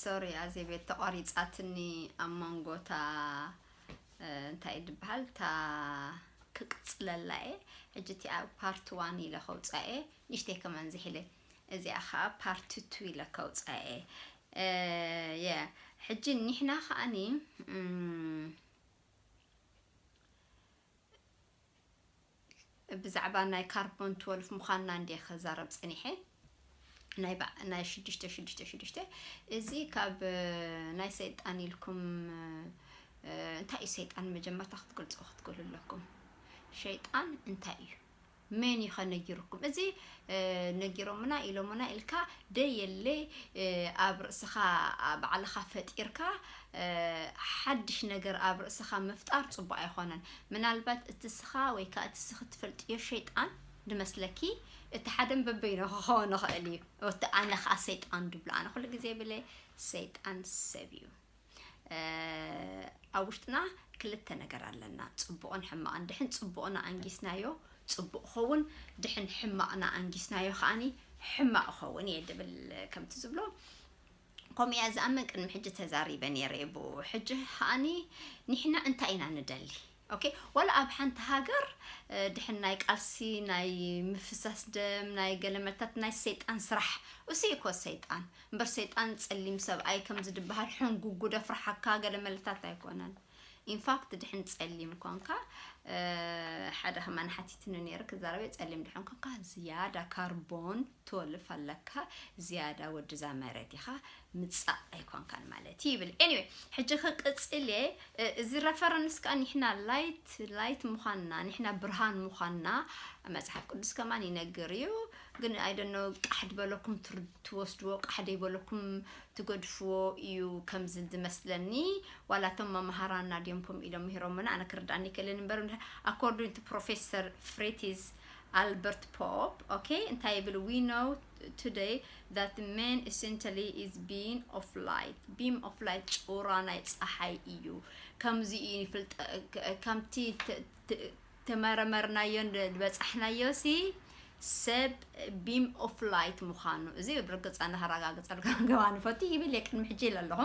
ሶሪ ኣዜቤት ተቋሪፃትኒ ኣብ መንጎታ እንታይ ድበሃል ታ ክቅፅለላ እየ። ሕጂ እቲኣ ፓርት ዋን ኢለ ከውፃ እየ። ንሽተይ ከማን ዝሒለ እዚኣ ከዓ ፓርት ቱ ኢለ ከውፃ እየ። የ ሕጂ ኒሕና ከዓኒ ብዛዕባ ናይ ካርቦን ትወልፍ ምዃንና እንዲየ ከዛረብ ጸኒሐ። ናይ ሽዱሽተ ሽዱሽተ ሽዱሽተ እዚ ካብ ናይ ሰይጣን ኢልኩም እንታይ እዩ ሰይጣን መጀመርታ ክትገልጾ ክትክእሉ ኣለኩም። ሸይጣን እንታይ እዩ? መን እዩ ከነጊሩኩም እዚ ነጊሮምና ኢሎምና ኢልካ ደየለ ኣብ ርእስኻ ባዕልኻ ፈጢርካ ሓድሽ ነገር ኣብ ርእስኻ ምፍጣር ጽቡቅ ኣይኾነን። ምናልባት እቲ ስኻ ወይ ከዓ እቲ ስኺ ትፈልጥዮ ሸይጣን ድመስለኪ እቲ ሓደን በበይኖ ክኸውን ይኽእል እዩ። እቲ ኣነ ከዓ ሰይጣን ድብሎ ኣነ ኩሉ ግዜ ብለ ሰይጣን ሰብ እዩ። ኣብ ውሽጥና ክልተ ነገር ኣለና፣ ጽቡቕን ሕማቕን። ድሕን ጽቡቕና ኣንጊስናዮ ጽቡቕ ኸውን፣ ድሕን ሕማቕና ኣንጊስናዮ ከዓኒ ሕማቕ ኸውን እየ ድብል። ከምቲ ዝብሎ ከምኡ እያ ዝኣምን። ቅድሚ ሕጂ ተዛሪበ ነይረ እየ ብኡ። ሕጂ ከዓኒ ንሕና እንታይ ኢና ንደሊ? ኦኬ፣ ዋላ ኣብ ሓንቲ ሃገር ድሕን ናይ ቃልሲ ናይ ምፍሳስ ደም ናይ ገለመታት ናይ ሰይጣን ስራሕ እሱ እኮ ሰይጣን እምበር ሰይጣን ጸሊም ሰብኣይ ከም ዝድበሃል ሕንጉጉ ደፍርሓካ ገለመለታት ኣይኮነን። ኢንፋክት ድሕን ጸሊም ኮንካ ሓደ ከማን ሓቲትኒ ነይሩ ክዛረበ ጸሊም ድሕን ኮንካ ዝያዳ ካርቦን ትወልፍ ኣለካ ዝያዳ ወድዛ መሬት ኢኻ ምጻእ ኣይኮንካን ማለት እዩ ይብል። ኤኒወይ ሕጂ ክቅጽል እየ። እዚ ረፈረንስ ከዓ ንሕና ላይት ላይት ምዃንና ንሕና ብርሃን ምዃንና መጽሓፍ ቅዱስ ከማን ይነግር እዩ። ግን ኣይደኖ ቃሕ ድበለኩም ትወስድዎ ቃሕ ደይበለኩም ትገድፍዎ እዩ ከምዚ ዝመስለኒ። ዋላ እቶም መምሃራና ድዮም ከምኡ ኢሎም ምሂሮምና ኣነ ክርዳእኒ ይክእልን እምበር። According to Professor Freitas Albert Pope, okay, እንታይ ይብል? We know today that man essentially is being of light. Beam of light ጩራ ናይ ፀሓይ እዩ። ከምዚ እዩ ይፍልጠ ከምቲ ተመረመርናዮ ዝበፃሕናዮ ሲ ሰብ beam of light ምዃኑ እዚ ብርግፃ ንኸረጋግፀልካ ገባ ንፈቱ ይብል እየ ቅድሚ ሕጂ ኢለ ኣለኹ።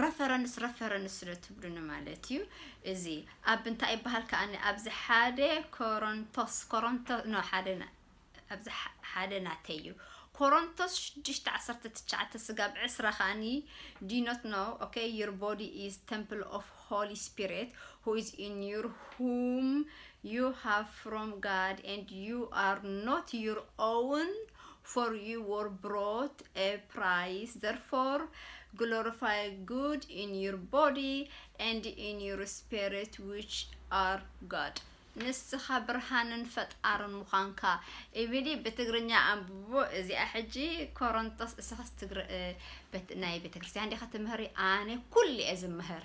ረፈረንስ ረፈረንስ ስለ ትብሉኒ ማለት እዩ። እዚ ኣብ እንታይ ይበሃል ከኣ ኣብዚ ሓደ ኮሮንቶስ ኮሮንቶ ኖ ሓደ ኣብዚ ሓደ ናተይ እዩ። ኮሮንቶስ ሽዱሽተ ዓሰርተ ትሽዓተ ስጋብ ዕስራ ከኣኒ do you not know, okay, your body is temple of Holy Spirit who is in your whom you have from God and you are not your own, for you were brought a price. Therefore glorify God in your body and in your spirit, which are God. ንስኻ ብርሃንን ፈጣርን ምዃንካ። ኢቪሊ ብትግርኛ ኣንብቦ እዚኣ ሕጂ ኮሮንቶስ እስኻስ ትግር ናይ ቤተክርስትያን ዲኻ ትምህሪ? ኣነ ኩሉ እየ ዝምህር።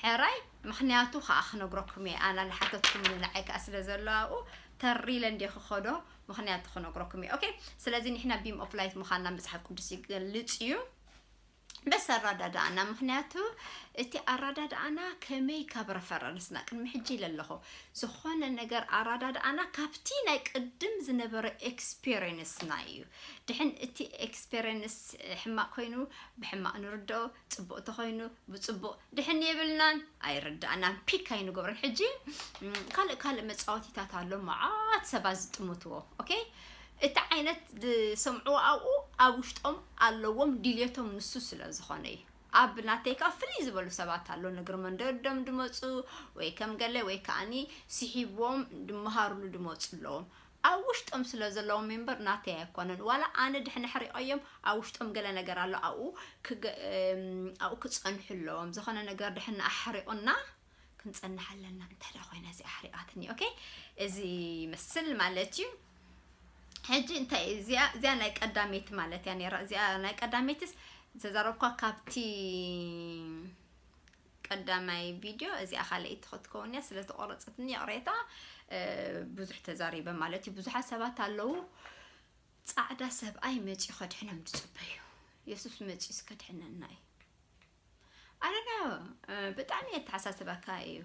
ሕራይ ምኽንያቱ ከዓ ክነግረኩም እየ። ኣና ዝሓተትኩም ንዓይ ከዓ ስለ ዘሎ ኣብኡ ተሪለ እንደ ክኸዶ ምኽንያቱ ክነግረኩም እየ። ኦኬ፣ ስለዚ ንሕና ቢም ኦፍ ላይት ምዃንና መፅሓፍ ቅዱስ ይገልፅ እዩ። በስ ኣራዳድኣና ምኽንያቱ እቲ ኣራዳድኣና ከመይ ካብ ረፈረንስና ቅድሚ ሕጂ ኢለ ኣለኹ ዝኾነ ነገር ኣራዳድኣና ካብቲ ናይ ቅድም ዝነበረ ኤክስፔሪንስና እዩ። ድሕን እቲ ኤክስፔሪንስ ሕማቕ ኮይኑ ብሕማቕ ንርድኦ፣ ፅቡቕ ተኾይኑ ብፅቡቕ ድሕን የብልናን ኣይርዳእናን ፒክ ኣይንገብሮን። ሕጂ ካልእ ካልእ መፃወቲታት ኣሎ መዓት ሰባት ዝጥምትዎ ኦኬ እቲ ዓይነት ዝሰምዕዎ ኣብኡ ኣብ ውሽጦም ኣለዎም ድልየቶም ንሱ ስለ ዝኾነ እዩ። ኣብ ናተይ ከዓ ፍልይ ዝበሉ ሰባት ኣሎ ነግሪ መንደዶም ድመፁ ወይ ከም ገለ ወይ ከዓኒ ስሒብዎም ድመሃርሉ ድመፁ ኣለዎም። ኣብ ውሽጦም ስለ ዘለዎም እምበር ናተይ ኣይኮነን። ዋላ ኣነ ድሕን ኣሕሪቐዮም ኣብ ውሽጦም ገለ ነገር ኣሎ ኣብኡ ኣብኡ ክፀንሑ ኣለዎም። ዝኾነ ነገር ድሕን ኣሕሪቑና ክንጸንሕ ኣለና። እንታይ ደኣ ኮይና እዚኣ ኣሕሪቓትኒ? ኦኬ፣ እዚ ይመስል ማለት እዩ። ሕጂ እንታይ እዚኣ እዚኣ ናይ ቀዳመይቲ ማለት እያ ነይራ። እዚኣ ናይ ቀዳመይትስ ዝተዛረብኳ ካብቲ ቀዳማይ ቪድዮ እዚኣ ካልኣይቲ ክትከውን እያ። ስለ ተቆረጸትኒ ይቕሬታ። ብዙሕ ተዛሪበ ማለት እዩ። ብዙሓት ሰባት ኣለዉ ጻዕዳ ሰብኣይ መጺኡ ከድሕኖም ዝጽበዩ። የሱስ መጺኡ እስከድሕነና እዩ። ኣረና ብጣዕሚ የተሓሳስበካ እዩ።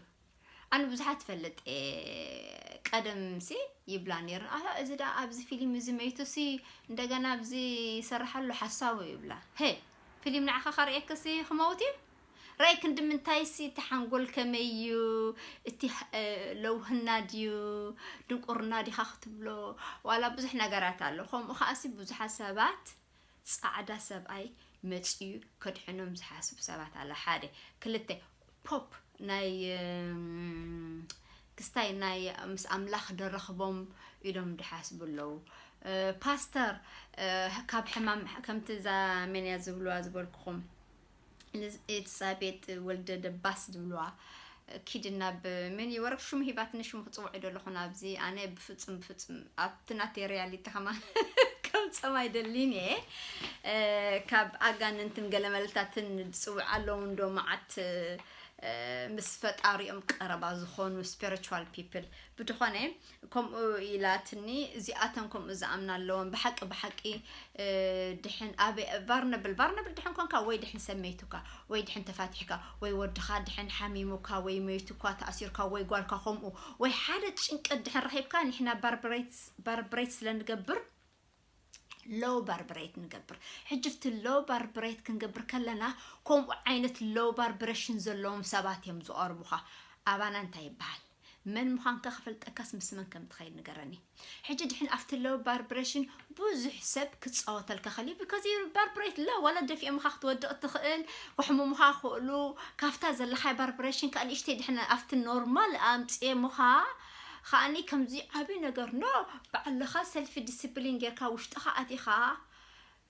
ኣነ ብዙሓት ፈልጥ ቀደም ሲ ይብላ ነይረን ኣታ እዚ ዳ ኣብዚ ፊልም እዚ መይቱ ሲ እንደገና ኣብዚ ይሰርሓሉ ሓሳቡ ይብላ። ሄ ፊልም ንዓኻ ከርእየክሲ ክመውት እዩ። ራይ ክንዲ ምንታይሲ እቲ ሓንጎል ከመይ እዩ? እቲ ህ- እ፣ ለውህና ድዩ? ድንቁርና ዲኻ ክትብሎ? ዋላ ብዙሕ ነገራት ኣሎ። ከምኡ ከኣሲ ብዙሓት ሰባት ጻዕዳ ሰብኣይ መጺኡ ከድሕኖም ዝሓስቡ ሰባት ኣለ። ሓደ። ክልተ፣ ፖፕ ናይ እም፣ ክስታይ ናይ ምስ ኣምላኽ ደረኽቦም ኢሎም ድሓስቡ ኣለዉ። እ፣ ፓስተር እ፣ ካብ ሕማም ከምቲ እዛ መንያ ዝብልዋ ዝበልኩኹም ኤልሳቤጥ ወልደ ደባስ ዝብልዋ ኪድ ናብ መን ወረቅ ሹም ሂባትኒ ሽሙ ክፅውዕ ደለኹ ናብዚ ኣነ ብፍፁም ብፍፁም ኣብቲ ናተይ ሪያሊቲ ከማ ከምፀም ኣይደሊን እየ። እ፣ ካብ ኣጋንንትን ገለመለታትን ዝፅውዕ ኣለዉ እንዶ መዓት እ፣ ምስ ፈጣሪኦም ቀረባ ዝኾኑ spiritual people ብድኾነ ከምኡ ኢላትኒ። እዚኣተን ከምኡ ዝኣምና ኣለወን ብሓቂ ብሓቂ። እ፣ ድሕን ኣበ ቫርነብል ቫርነብል ድሕን ኮንካ ወይ ድሕን ሰመይቱካ ወይ ድሕን ተፋቲሕካ ወይ ወድኻ ድሕን ሓሚሙካ ወይ መይቱካ ተኣሲርካ ወይ ጓልካ ከምኡ ወይ ሓደ ጭንቀት ድሕን ረኺብካ ንሕና ባርብሬት ስለ ንገብር low barbrate ንገብር። ሕጂ እቲ low barbrate ክንገብር ከለና ከምኡ ዓይነት low barbaration ዘለዎም ሰባት እዮም ዝቐርቡኻ። ኣባና እንታይ ይበሃል? መን ምዃንካ ክፈልጠካስ ምስ መን ከም ትኸይድ ንገረኒ። ሕጂ ድሕን ኣብቲ low barbaration ብዙሕ ሰብ ክጻወተልካ ኸሊ because you barbrate low ዋላ ደፊኦምኻ ክትወድቕ ትኽእል ክሕሙምኻ ክእሉ ካብታ ዘለኻ barbaration ከዓ ንእሽተይ ድሕን ኣብቲ ኖርማል ኣምፅኤምኻ ከኣኒ ከምዚ ዓብዪ ነገር no ባዕልኻ self discipline ጌርካ ውሽጥኻ ኣቲኻ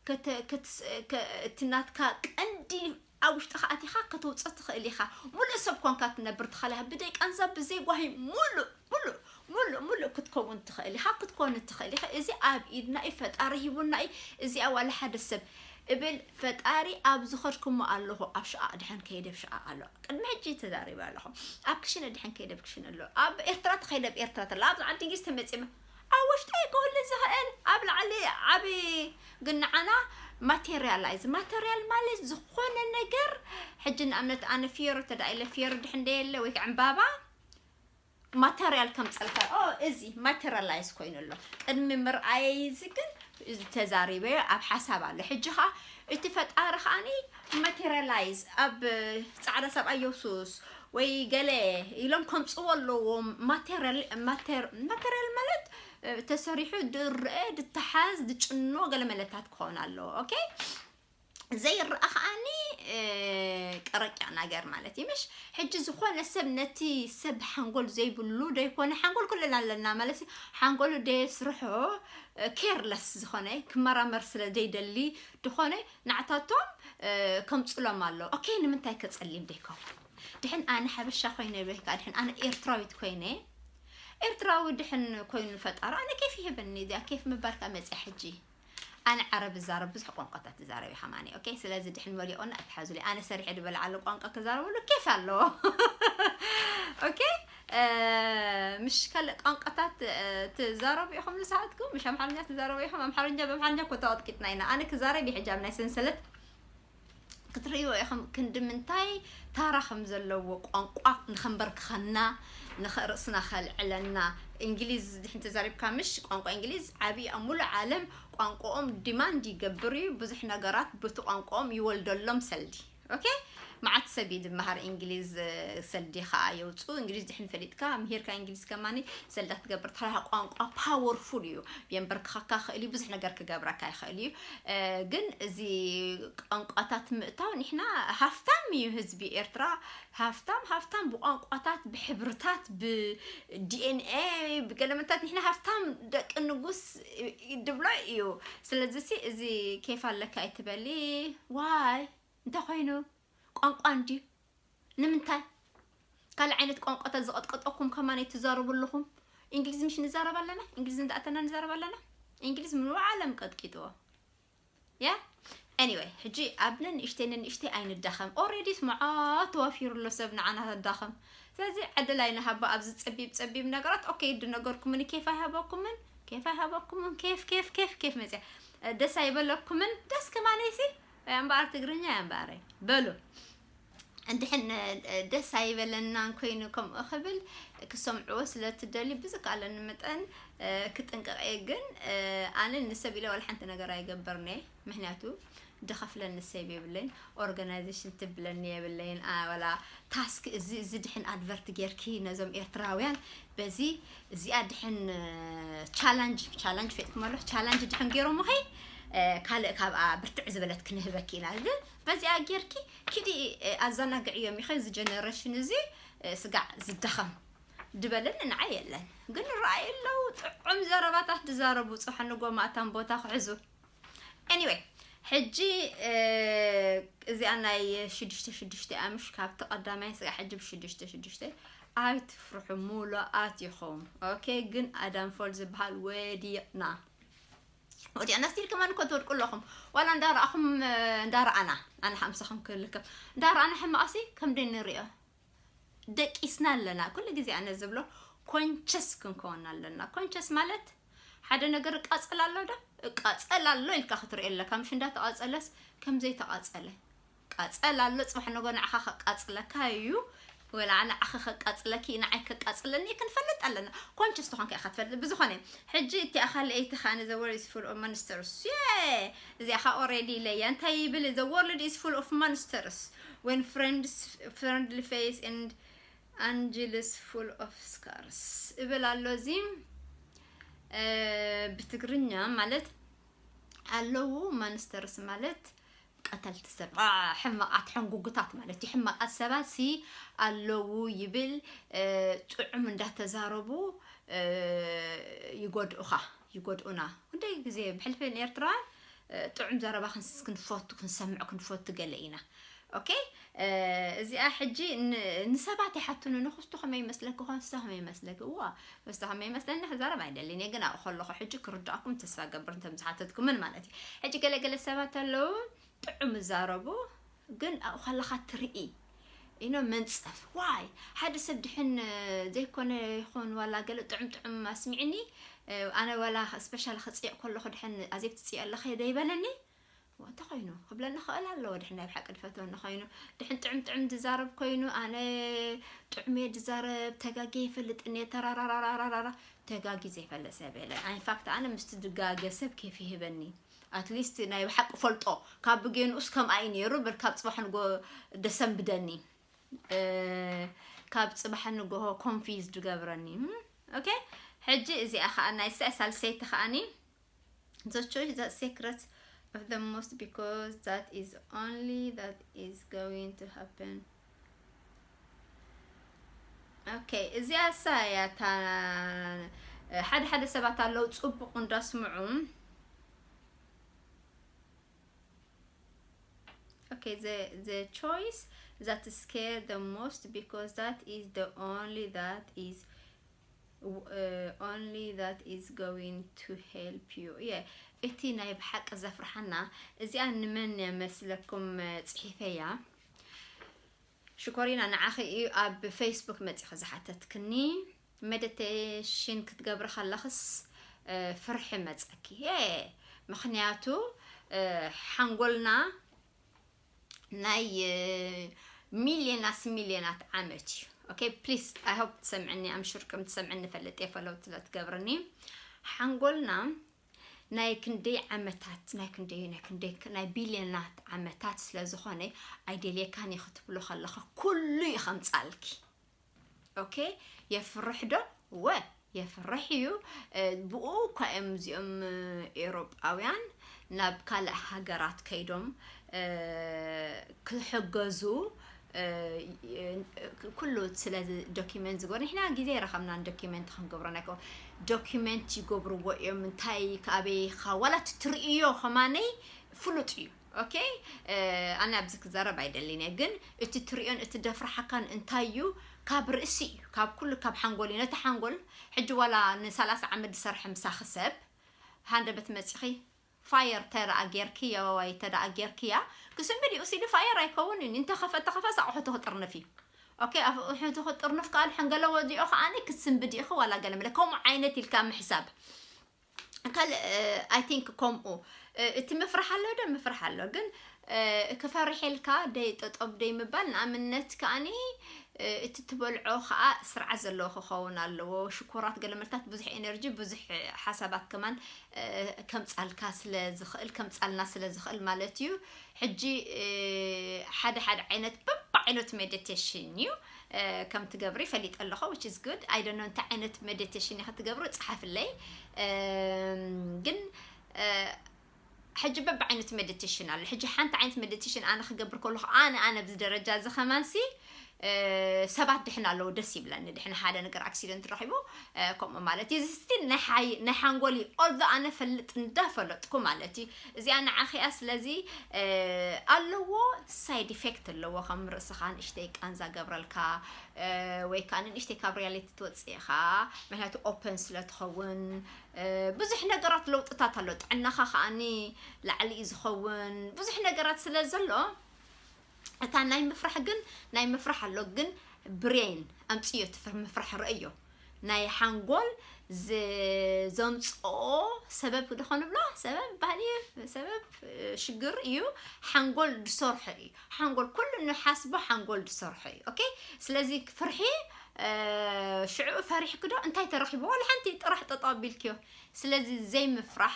ከተ- ከትስ- ከ- እቲ ናትካ ቀንዲ ኣብ ውሽጥኻ ኣቲኻ ከተውፅእ ትኽእል ኢኻ። ሙሉእ ሰብ ኮንካ ትነብር ትኽእል ኢኻ። ብደይ ቃንዛ ብዘይ ጓሂ ሙሉእ ሙሉእ ሙሉእ ሙሉእ ክትከውን ትኽእል ኢኻ። ክትኮን ትኽእል ኢኻ። እዚ ኣብ ኢድና እዩ። ፈጣሪ ሂቡና እዩ። እዚኣ ዋላ ሓደ ሰብ እብል ፈጣሪ ኣብ ዝኸድኩሞ ኣለኹ ኣብ ሽቓቕ ድሐን ከይደ ኣብ ሽቓቕ ኣሎ። ቅድሚ ሕጂ ተዛሪበ ኣለኹ። ኣብ ክሽነ ድሐን ከይደ ኣብ ክሽነ ኣሎ። ኣብ ኤርትራ ተኸይደ ኣብ ኤርትራ ተላ ኣብ ዓዲ እንግሊዝ ተመጺመ ኣብ ውሽጠይ ክህሉ ዝኽእል ኣብ ላዕሊ ዓቢ ግን ንዓና ማቴሪያላይዝ ማቴሪያል ማለት ዝኾነ ነገር ሕጂ ንኣብነት ኣነ ፍየሮ ተዳ ኢለ ፍየሮ ድሕን ደየለ ወይ ከዓ ዕምባባ ማቴሪያል ከምፀልካ ኦ እዚ ማቴሪያላይዝ ኮይኑ ኣሎ ቅድሚ ምርኣየይ እዚ ግን እዚ ተዛሪበዮ ኣብ ሓሳብ ኣሎ ሕጂ ከዓ እቲ ፈጣሪ ከዓኒ ማቴሪያላይዝ ኣብ ፃዕዳ ሰብኣይ የሱስ ወይ ገለ ኢሎም ከምፅዎ ኣለዎም ማቴሪያል ማቴር- ማቴሪያል ማለት እ፣ ተሰሪሑ ድርአ ድተሓዝ ድጭኖ ገለ መለታት ክኸውን ኣለዎ ኦኬ ዘይረኣ ከዓኒ እ፣ ቀረቂያ ነገር ማለት እዩ ምሽ ሕጂ ዝኾነ ሰብ ነቲ ሰብ ሓንጎል ዘይብሉ ደይኮነ ሓንጎል ኩልና ኣለና ማለት እዩ ሓንጎሉ ደየስርሖ ኬርለስ ዝኾነ ክመራመር ስለ ዘይደሊ ዝኾነ ንዓታቶም እ፣ ከምፅሎም ኣሎ ኦኬ ንምንታይ ከፀሊም ደይከውን ድሕን ኣነ ሓበሻ ኮይነ በካ ድሕን ኣነ ኤርትራዊት ኮይነ ኤርትራዊ ድሕን ኮይኑ ፈጣሪ ኣነ ኬፍ ይህበኒ እዚኣ ኬፍ ምባልካ መፅያ ሕጂ ኣነ ዓረብ እዛረብ ብዙሕ ቋንቋታት ትዛረብ ኢኻ ማኒ ኦኬ ስለዚ ድሕን መሊኦና ኣይትሓዙለይ ኣነ ሰሪሐ ዝበልዓሉ ቋንቋ ክዛረበሉ ኬፍ ኣለዎ ኦኬ እ፣ ምሽ ካልእ ቋንቋታት እ፣ ትዛረቡ ኢኹም ንስኻትኩም ምሽ ኣምሓርኛ ትዛረቡ ኢኹም ኣምሓርኛ ብኣምሓርኛ ኮ ተቐጥቂጥና ኢና ኣነ ክዛረብ ይሕጃብ ናይ ሰንሰለት ክትርእይዎ ኢኹም ክንዲ ምንታይ ታራ ከም ዘለዎ ቋንቋ ንኸንበርክኸና ንኸርእስና ከልዕለና እንግሊዝ ድሕን ተዛሪብካ ምሽ ቋንቋ እንግሊዝ ዓብዪ ኣብ ሙሉእ ዓለም ቋንቋኦም ዲማንድ ይገብር እዩ ብዙሕ ነገራት ብቲ ቋንቋኦም ይወልደሎም ሰልዲ ኦኬ መዓት ሰብ እዩ ዝመሃር እንግሊዝ ሰልዲ ከዓ የውፅኡ እንግሊዝ ድሕን ፈሊጥካ ምሂርካ እንግሊዝ ከማኒ ሰልዳ ክትገብር ተራ ቋንቋ ፓወርፉል እዩ የንበርክኸካ ክእል እዩ ብዙሕ ነገር ክገብረካ ይኽእል እዩ ግን እዚ ቋንቋታት ምእታው ንሕና ሃፍታም እዩ ህዝቢ ኤርትራ ሃፍታም ሃፍታም ብቋንቋታት ብሕብርታት ብዲኤንኤ ብገለመታት ንሕና ሃፍታም ደቂ ንጉስ ድብሎ እዩ ስለዚ እዚ ኬፍ ኣለካ ኣይትበሊ ዋይ እንተ ኮይኑ ቋንቋ እንድዩ ንምንታይ ካልእ ዓይነት ቋንቋታት ዝቐጥቀጠኩም ከማን ኣይትዛረቡ ኣለኹም እንግሊዝ ምሽ ንዛረብ ኣለና እንግሊዝ እንዳኣተና ንዛረብ ኣለና እንግሊዝ ምሉእ ዓለም ቀጥቂጥዎ ያ anyway ሕጂ ኣብ ነንእሽተይ ነንእሽተይ ኣይንዳኸም already ስምዖ ተዋፊሩ ኣሎ ሰብ ንዓና ተዳኸም ስለዚ ዕድል ኣይንሃቦ ኣብዚ ፀቢብ ፀቢብ ነገራት okay ድነገርኩምን ኬፍ ኣይሃበኩምን ኬፍ ኣይሃበኩምን ኬፍ ኬፍ ኬፍ ኬፍ መፅያ ደስ ኣይበለኩምን ደስ ከማነይሲ እምበኣር ትግርኛ እምበኣረይ በሉ እንድሕን ደስ ኣይበለናን ኮይኑ ከምኡ ክብል ክሰምዕዎ ስለ ትደልዩ ብዝከኣለኒ መጠን ክጥንቀቕ እየ። ግን ኣነ ንሰብ ኢለ ዋላ ሓንቲ ነገር ኣይገብርን እየ። ምክንያቱ ድኸፍለኒ ሰብ የብለይን፣ ኦርጋናይዜሽን ትብለኒ የብለይን። ዋላ ታስክ እዚ እዚ ድሕን ኣድቨርት ጌርኪ ነዞም ኤርትራውያን በዚ እዚኣ ድሕን ቻላንጅ ቻላንጅ ፈጥኩም ኣሎ ቻላንጅ ድሕን ገይሮምኺ ካልእ ካብኣ ብርትዕ ዝበለት ክንህበኪ ኢና። ግን በዚኣ ጌርኪ ኪዲ ኣዘናግዕዮም ኢኸ እዚ ጀነሬሽን እዚ ስጋዕ ዝደኸም ድበልን ንዓይ የለን። ግን ረኣይ ኣለዉ ጥዑም ዘረባታት ድዛረቡ ጽሕንጎ ማእታን ቦታ ክሕዙ። Anyway ሕጂ እዚኣ ናይ ሽዱሽተ ሽዱሽተ ኣምሽ ካብቲ ቀዳማይ ስጋ ሕጂ ብሽዱሽተ ሽዱሽተ ኣይትፍርሑ፣ ሙሉኣት ኢኹም። ኦኬ ግን ኣዳም ፎል ዝበሃል ወዲቕና ወዲቕና ስቲል ከማን እኮ ትወድቁ ኣለኹም። ዋላ እንዳረኣኹም እንዳረኣና ኣነ ሓምሳኹም ክልከም እንዳረኣና ሕማቕሲ ከም ደይ ንሪኦ ደቂስና ኣለና። ኩሉ ግዜ ኣነ ዝብሎ ኮንቸስ ክንከውን ኣለና። ኮንቸስ ማለት ሓደ ነገር እቃጸል ኣሎ ዶ እቃጸል ኣሎ ኢልካ ክትርኢ ኣለካ። ምሽ እንዳተቃጸለስ ከም ዘይተቃጸለ ቃጸል ኣሎ። ጽባሕ ነገ ንዓኻ ከቃጽለካ እዩ ወላ ንዓኻ ከቃጽለኪ ንዓይ ከቃጽለኒ ክንፈልጥ ኣለና። ኮንቸስ ተኾንካ ኢኻ ትፈልጥ። ብዝኾነ ሕጂ እቲ ኣኻል ኤይቲ ኻኒ the world is full of monsters። እዚኣ ኻ ኦሬዲ ኢለያ እንታይ ይብል the world is full of monsters when friends friendly face and angels full of scars እብል ኣሎ። እዚ ብትግርኛ ማለት ኣለዉ ማንስተርስ ማለት ቀተልቲ ሰብ ሕማቃት ሕንጉጉታት ማለት እዩ። ሕማቃት ሰባት ሲ ኣለዉ ይብል። ጥዑም እንዳተዛረቡ ይጎድኡኻ ይጎድኡና። ክንደይ ግዜ ብሕልፊ ንኤርትራውያን ጥዑም ዘረባ ክንፈቱ ክንሰምዕ ክንፈቱ ገለ ኢና። ኦኬ እዚኣ ሕጂ ንሰባት ይሓቱኒ ንክስቶ ከመይ ይመስለኪ ኮንስቶ ከመይ ይመስለኪ እዋ ክስቶ ከመይ ይመስለኒ ክዛረብ ኣይደልን እየ ግን ኣብኡ ከለኹ ሕጂ ክርዳእኩም ተስፋ ገብር እንተም ዝሓተትኩምን ማለት እዩ። ሕጂ ገለገለ ሰባት ኣለዉ ጥዑም ይዛረቡ ግን ኣብኡ ከለኻ ትርኢ ኢኖ መንፀፍ ዋይ ሓደ ሰብ ድሕን ዘይኮነ ይኹን ዋላ ገለ ጥዑም ጥዑም ኣስሚዕኒ ኣነ ዋላ ስፔሻል ክፅየቅ ከለኹ ድሕን ኣዜብ ትፅየ ኣለኸ ደይበለኒ እንታይ ኮይኑ ክብለኒ ክእል ኣለዎ። ድሕን ናይ ብሓቂ ድፈትወኒ ኮይኑ ድሕን ጥዕም ጥዕም ድዛረብ ኮይኑ ኣነ ጥዑም እየ ድዛረብ ተጋጊ ይፈልጥ እየ ተራራራራራራ ተጋጊ ዘይፈልጥ ሰብ የለን። ኢንፋክት ኣነ ምስቲ ድጋገ ሰብ ኬፍ ይህበኒ። ኣትሊስት ናይ ብሓቂ ፈልጦ ካብ ብጌንኡስ ከምኣ እዩ ነይሩ በር ካብ ፅባሕ ንጎ ደሰንብደኒ ካብ ፅባሕ ንጎሆ ኮንፊዝ ድገብረኒ። ኦኬ ሕጂ እዚኣ ከዓ ናይ ሳልሰይቲ ከዓኒ The choice that secret of the most because that is only that is going to happen. Okay እዚኣ እሳ እያ እታ ሓደ ሓደ ሰባት ኣለዉ ፅቡቅ እንዳስምዑ Okay the the choice that scare the most because that is the only that is only that is going to help you. Yeah እቲ ናይ ብሓቂ ዘፍርሓና እዚኣ ንመን እያ መስለኩም ፅሒፈያ ሽኮሪና ንዓኺ እዩ ኣብ ፌስቡክ መፂኺ ዝሓተትክኒ መዲቴሽን ክትገብሪ ከለኽስ ፍርሒ መፀኪ ምክንያቱ ሓንጎልና ናይ ሚልዮናት ሚልዮናት ዓመት እዩ። Okay please I hope ትሰምዕኒ I'm sure ከም ትሰምዕኒ ፈልጥ እየ follow ስለ ትገብርኒ ሓንጎልና ናይ ክንደይ ዓመታት ናይ ክንደይ ናይ ክንደይ ናይ ቢልዮናት ዓመታት ስለ ዝኾነ ኣይደልየካን እየ ክትብሎ ከለኻ ኩሉ እዩ ከምፃልኪ። Okay የፍርሕ ዶ? ወ የፍርሕ እዩ። ብኡ እኳ እዮም እዚኦም ኤውሮጳውያን ናብ ካልእ ሃገራት ከይዶም ክሕገዙ ኩሉ ስለ ዶኪመንት ዝገበሩ ንሕና ግዜ ረኸብና ዶኪመንት ክንገብሮ ናይ ዶኪመንት ይገብርዎ እዮም። እንታይ ከኣበይ ዋላ ትርእዮ ከማነይ ፍሉጥ እዩ። Okay ኣነ ኣብዚ ክዛረብ ኣይደልን እየ ግን እቲ ትርእዮን እቲ ደፍርሓካን እንታይ እዩ ካብ ርእሲ እዩ ካብ ኩሉ ካብ ሓንጎል እዩ ነቲ ሓንጎል ሕጂ ዋላ ንሰላሳ ዓመት ዝሰርሐ ምሳኺ ሰብ ሃንደበት መፂኺ ፋየር ተደኣ ጌርክያ ዋይ ተደኣ ጌርክያ ክስንብድ እዩ ሲዲ ፋየር ኣይከውን እዩ እንተኸፈ ተኸፈስ ኣቑሑ ትኽጥርንፍ እዩ። Okay ኣቑሑ ትኽጥርንፍ ከኣ ሕንገለ ወዲኦ ከኣ ክስንብድ ኢኺ ዋላ ገለ መለ ከምኡ ዓይነት ኢልካ ምሕሳብ ካልእ I think ከምኡ እቲ ምፍራሕ ኣሎ ዶ ምፍራሕ ኣሎ ግን ክፈርሕ ኢልካ ደይ ጠጠብ ደይ ምባል። ንኣብነት ከኣኒ እቲ ትበልዖ ከዓ ስርዓት ዘለዎ ክኸውን ኣለዎ። ሽኮራት ገለመልታት ብዙሕ ኤነርጂ ብዙሕ ሓሳባት ከማን ከምፃልካ ስለ ዝኽእል ከምፃልና ስለ ዝኽእል ማለት እዩ። ሕጂ ሓደ ሓደ ዓይነት በብዓይነቱ ሜዲቴሽን እዩ ከም ትገብሪ ፈሊጠ ኣለኹ። Which is good. I don't know እንታይ ዓይነት ሜዲቴሽን ኢኻ ትገብሩ፣ ፀሓፍለይ። ግን ሕጂ በብዓይነቱ ሜዲቴሽን ኣሎ። ሕጂ ሓንቲ ዓይነት ሜዲቴሽን ኣነ ክገብር ከለኹ ኣነ ኣነ ብዚ ደረጃ እዚ ከማንሲ ሰባት ድሕን ኣለዉ ደስ ይብለኒ። ድሕን ሓደ ነገር ኣክሲደንት ረኺቡ ከምኡ ማለት እዩ። እዚ ስቲል ናይ ሓንጎል እዩ። ኦልዶ ኣነ ፈልጥ እንዳፈለጥኩ ማለት እዩ። እዚኣ ንዓኺያ ስለዚ ኣለዎ፣ ሳይድ ኢፌክት ኣለዎ። ከም ርእስኻ ንእሽተይ ቃንዛ ገብረልካ ወይ ከዓ ንእሽተይ ካብ ሪያሊቲ ትወፅእ ኢኻ። ምክንያቱ ኦፐን ስለ ትኸውን ብዙሕ ነገራት ለውጥታት ኣሎ። ጥዕናኻ ከዓኒ ላዕሊ እዩ ዝኸውን። ብዙሕ ነገራት ስለ ዘሎ እታ ናይ ምፍራሕ ግን ናይ ምፍራሕ ኣሎ። ግን ብሬን ኣምፅዮ እቲ ምፍራሕ ረእዮ ናይ ሓንጎል ዘምፅኦ ሰበብ ዶ ኾንብሎ ሰበብ ባህሊ ሰበብ ሽግር እዩ። ሓንጎል ዝሰርሖ እዩ። ሓንጎል ኩሉ ንሓስቦ ሓንጎል ዝሰርሖ እዩ። ኦኬ ስለዚ ፍርሒ ሽዑ ፈሪሕኪ ዶ እንታይ ተረኺቡ? ዋላ ሓንቲ ጥራሕ ጠጠው ኣቢልክዮ። ስለዚ ዘይምፍራሕ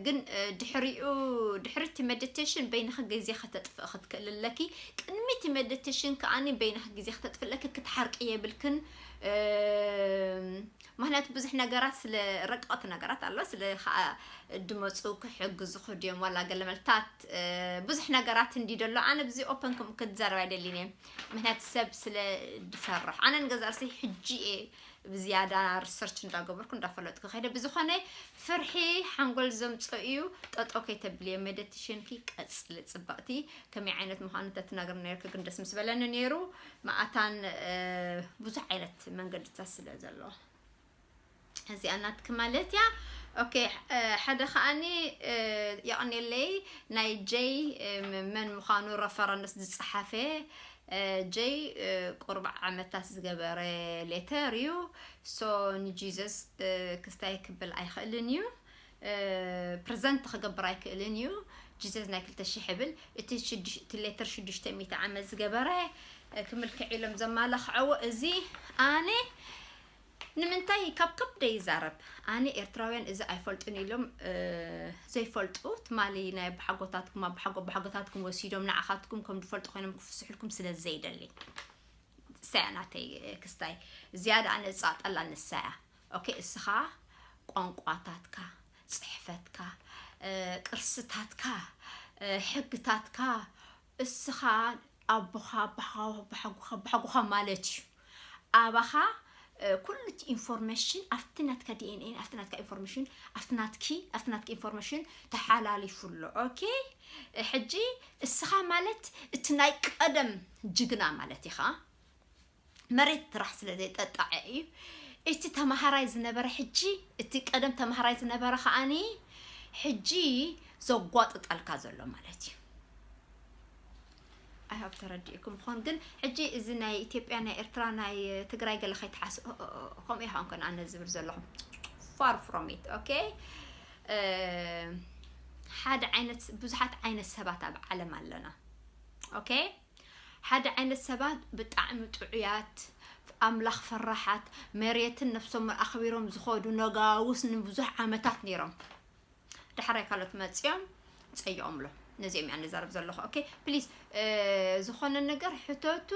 ግን ድሕሪኡ ድሕሪ እቲ ሜዲቴሽን በይንኺ ግዜ ከተጥፍእ ክትክእል ኣለኪ። ቅድሚ እቲ ሜዲቴሽን ከኣኒ በይንኺ ግዜ ክተጥፍእ ኣለኪ። ክትሓርቂ የብልክን። ምክንያቱ ብዙሕ ነገራት ስለ ረቀቕቲ ነገራት ኣሎ ስለ ከዓ ድመፁ ክሕግዙ ክድዮም ዋላ ገለመልታት ብዙሕ ነገራት እንዲ ደሎ ኣነ ብዚ ኦፐን ክዛረብ ኣይደሊን እየ። ምክንያቱ ሰብ ስለ ድፈርሕ ኣነ ንገዛ ርእሰይ ሕጂ እየ ብዝያዳ ሪሰርች እንዳገበርኩ እንዳፈለጥኩ ከይደ። ብዝኾነ ፍርሒ ሓንጎል ዘምፅኦ እዩ። ጠጠው ከይተብልየ ሜዲቴሽንኪ ቀፅሊ ፅብቕቲ። ከመይ ዓይነት ምዃኑ ተትናገር ነርክ ግን ደስ ምስ በለኒ ነይሩ። መኣታን ብዙሕ ዓይነት መንገድታት ስለ ዘሎ እዚኣ ናትክ ማለት እያ። ኦኬ ሓደ ከኣኒ የቕኔለይ ናይ ጀይ መን ምዃኑ ረፈረንስ ዝፀሓፈ ጀይ ቁርባዕ ዓመታት ዝገበረ ሌተር እዩ። ሶ ንጂዘስ ክስታይ ክብል ኣይኽእልን እዩ። ፕሬዘንት ክገብር ኣይክእልን እዩ። ጂዘስ ናይ ክልተ ሽሕ ይብል። እቲ ሌተር ሽዱሽተ ሚእቲ ዓመት ዝገበረ ክምልክዕ ኢሎም ዘማላኽዐዎ እዚ ኣነ ንምንታይ ካብ ከብደ ይዛረብ? ኣነ ኤርትራውያን እዚ ኣይፈልጡን ኢሎም ዘይፈልጡ ትማሊ ናይ ኣባሓጎታትኩም ኣባሓጎ ኣባሓጎታትኩም ወሲዶም ንዓኻትኩም ከም ዝፈልጡ ኮይኖም ክፍስሕልኩም ስለ ዘይደሊ። ንሳያ ናተይ ክስታይ ዝያዳ ኣነ ዝፃጠላ ንሳያ። ኦኬ እስኻ ቋንቋታትካ፣ ፅሕፈትካ፣ ቅርስታትካ፣ ሕግታትካ እስኻ ኣቦኻ ኣባሓጎኻ ማለት እዩ። ኣባኻ ኩሉ እቲ ኢንፎርሜሽን ኣብቲ ናትካ ዲኤንኤን ኣብቲ ናትካ ኢንፎርሜሽን ኣብቲ ናትኪ ኣብቲ ናትኪ ኢንፎርሜሽን ተሓላሊፉ ኣሎ። ኦኬ ሕጂ እስኻ ማለት እቲ ናይ ቀደም ጅግና ማለት ኢኻ። መሬት ጥራሕ ስለ ዘይጠጣዐ እዩ። እቲ ተማሃራይ ዝነበረ ሕጂ እቲ ቀደም ተማሃራይ ዝነበረ ከዓኒ ሕጂ ዘጓጥጠልካ ዘሎ ማለት እዩ። ኣይሃብ ተረዲእኩም ኾን ግን ሕጂ እዚ ናይ ኢትዮጵያ ናይ ኤርትራ ናይ ትግራይ ገለ ከይትሓስ ከምኡ ይኸውን ከን ኣነ ዝብል ዘለኹም far from it okay ሓደ ዓይነት ብዙሓት ዓይነት ሰባት ኣብ ዓለም ኣለና okay ሓደ ዓይነት ሰባት ብጣዕሚ ጥዑያት ኣምላኽ ፈራሓት መሬትን ነብሶም ኣኽቢሮም ዝኸዱ ነጋውስ ንብዙሕ ዓመታት ነይሮም ዳሕራይ ካልኦት መፅኦም ፀይቖምሎም ነዚኦም እያ ንዛረብ ዘለኹ okay please ዝኾነ ነገር ሕተቱ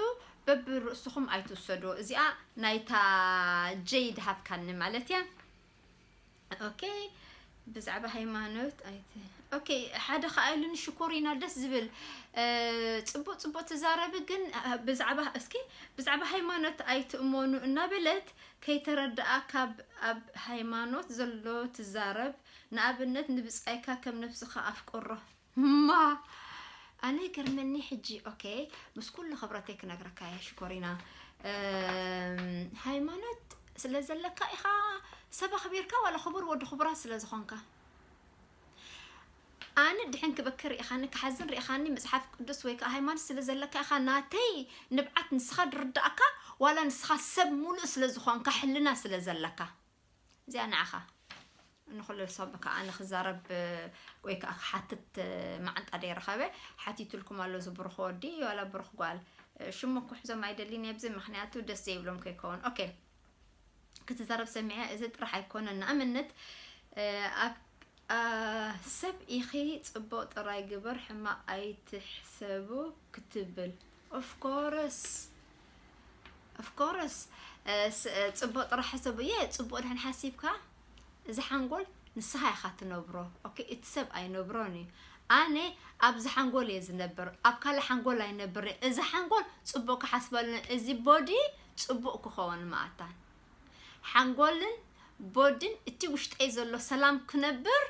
በብርእስኹም ኣይትውሰድዎ እዚኣ ናይታ ጀይ ድሃብካኒ ማለት እያ okay ብዛዕባ ሃይማኖት ኣይት okay ሓደ ከዓ ኢሉኒ ሽኮሪና ደስ ዝብል ፅቡቅ ፅቡቅ ትዛረቢ ግን ብዛዕባ እስኪ ብዛዕባ ሃይማኖት ኣይትእመኑ እናበለት ከይተረድኣ ካብ ኣብ ሃይማኖት ዘሎ ትዛረብ ንኣብነት ንብፃይካ ከም ነብስኻ ኣፍቅሮ ማ ኣነ ገርመኒ ሕጂ okay ምስ ኩሉ ክብረተይ ክነግረካ እየ ሽኮሪና ሃይማኖት ስለ ዘለካ ኢኻ ሰብ ኣኽቢርካ ዋላ ክቡር ወዲ ክቡራት ስለ ዝኾንካ ኣነ ድሕን ክበክር ሪኢኻኒ ክሓዝን ሪኢኻኒ መፅሓፍ ቅዱስ ወይ ከዓ ሃይማኖት ስለ ዘለካ ኢኻ ናተይ ንብዓት ንስኻ ድርዳእካ ዋላ ንስኻ ሰብ ሙሉእ ስለ ዝኾንካ ሕልና ስለ ዘለካ እዚኣ ንዓኻ ንኹሉ ሰብ ከዓ ንክዛረብ ወይ ከዓ ክሓትት መዓንጣ ደይረኸበ ሓቲቱልኩም ኣሎ። እዚ ብሩኽ ወዲ ዋላ ብሩኽ ጓል ሽሙ ክሕዞም ኣይደልን ኣብዚ፣ ምክንያቱ ደስ ዘይብሎም ከይከውን። ኦኬ፣ ክትዛረብ ሰሚዐ። እዚ ጥራሕ ኣይኮነን። ንኣብነት ኣብ ሰብ ኢኺ፣ ፅቡቅ ጥራይ ግበር፣ ሕማቅ ኣይትሕሰቡ ክትብል። Of course, of course፣ ፅቡቅ ጥራሕ ሕሰቡ። የ ፅቡቅ ድሕን ሓሲብካ እዚ ሓንጎል ንስኻ ኢኻ ትነብሮ። ኦኬ፣ እቲ ሰብ ኣይነብሮን እዩ። ኣነ ኣብዚ ሓንጎል እየ ዝነብር፣ ኣብ ካልእ ሓንጎል ኣይነብርን። እዚ ሓንጎል ፅቡቅ ክሓስበሉን እዚ ቦዲ ፅቡቅ ክኸውን መኣታን ሓንጎልን ቦድን እቲ ውሽጠይ ዘሎ ሰላም ክነብር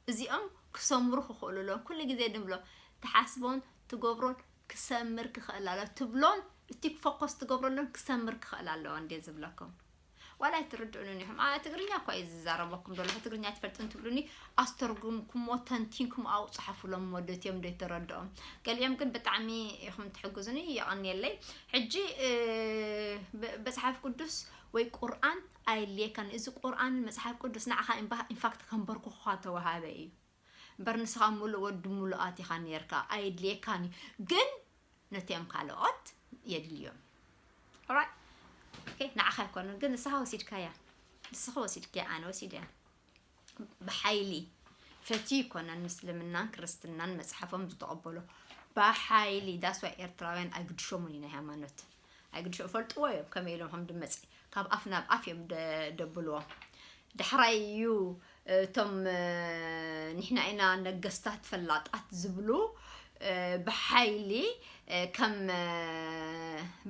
እዚኦም ክሰምሩ ክኽእሉ ኣለዎም። ኩሉ ግዜ ንብሎ ትሓስቦን ትገብሮን ክሰምር ክኽእል ኣሎ ትብሎን እቲ ፎከስ ትገብረሉን ክሰምር ክኽእል ኣለዎ እንዴ ዝብለኩም። ዋላ ኣይትርድኡንን ኢኹም። ኣ፣ ትግርኛ እኳ እዩ ዝዛረበኩም ዘሎ። ትግርኛ ትፈልጥን ትብሉኒ ኣስተርጉምኩሞ ተንቲንኩም ኣውፅሓፉሎም ወደትዮም ዶ ይተረድኦም። ገሊኦም ግን ብጣዕሚ ኢኹም ትሕግዙኒ፣ የቐንየለይ። ሕጂ እ፣ ብ- መጽሓፍ ቅዱስ ወይ ቁርኣን ኣይድልየካን። እዚ ቁርኣን መጽሓፍ ቅዱስ ንዓኻ ኢንባ- ኢንፋክት ከንበርኩኻ ተዋሃበ እዩ እምበር ንስኻ ሙሉእ ወዲ ሙሉኣት ኢኻ ነርካ። ኣይድልየካን እዩ። ግን ነቲኦም ካልኦት የድልዮም። ኦራይት፣ ኦኬ፣ ንዓኻ ኣይኮነን ግን ንስኻ ወሲድካያ። ንስኻ ወሲድካያ፣ ኣነ ወሲደያ። ብሓይሊ ፈትዩ ይኮነን ምስልምናን ክርስትናን መፅሓፎም ዝተቐበሎ ብሓይሊ። ዳስዋ ኤርትራውያን ኣይግድሾምን እዩ ናይ ሃይማኖት ኣይግድሾ ፈልጥዎ እዮም ከመይ ኢሎም ከም ድመፅ ካብ ኣፍ ናብ ኣፍ እዮም ደ- ደብልዎ። ዳሕራይ እዩ እቶም እ፣ ንሕና ኢና ነገስታት ፈላጣት ዝብሉ እ፣ ብሓይሊ እ፣ ከም እ፣